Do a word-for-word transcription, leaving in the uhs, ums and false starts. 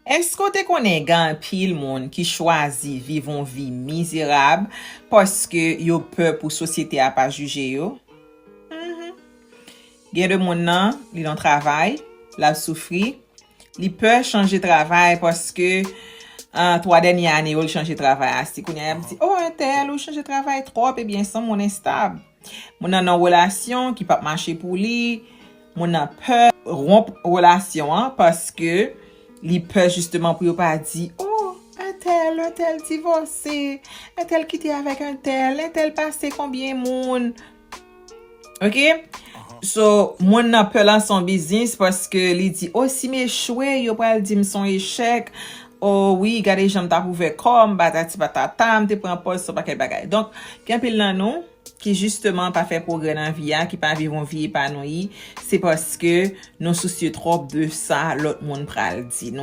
Èske w te konnen gen anpil moun ki chwazi viv yon vi mizerab paske yo pè pou sosyete a pa jije yo? Mhm. Gen de moun nan, li nan travay, l ap soufri, li pè chanje travay paske ah, twa dènye ane yo, l chanje travay. A si kounye a, y ap di, oh, entèl, ou chanje travay twòp, ebyen, se yon moun enstab. Moun nan nan relasyon ki p ap mache pou li, moun nan pè wonp relasyon an paske li pè jisteman pou yo pa di, oh, entèl, entèl divòse, entèl kite avèk entèl, entèl pase konbyen moun. Ok? So, moun nan pè lanse yon biznis paske li di, oh, si m echwe, yo pral di m se yon echèk. Oh wi, gade jan m t ap ouvè kò m, patati patata, m te pran pòz, se yon pakèt bagay. Donk, gen anpil nan nou ki jisteman pa fè pwogrè nan vi a, ki pa viv yon vi epanouyi, se paske nou sousye twòp de sa lòt moun pral di nou.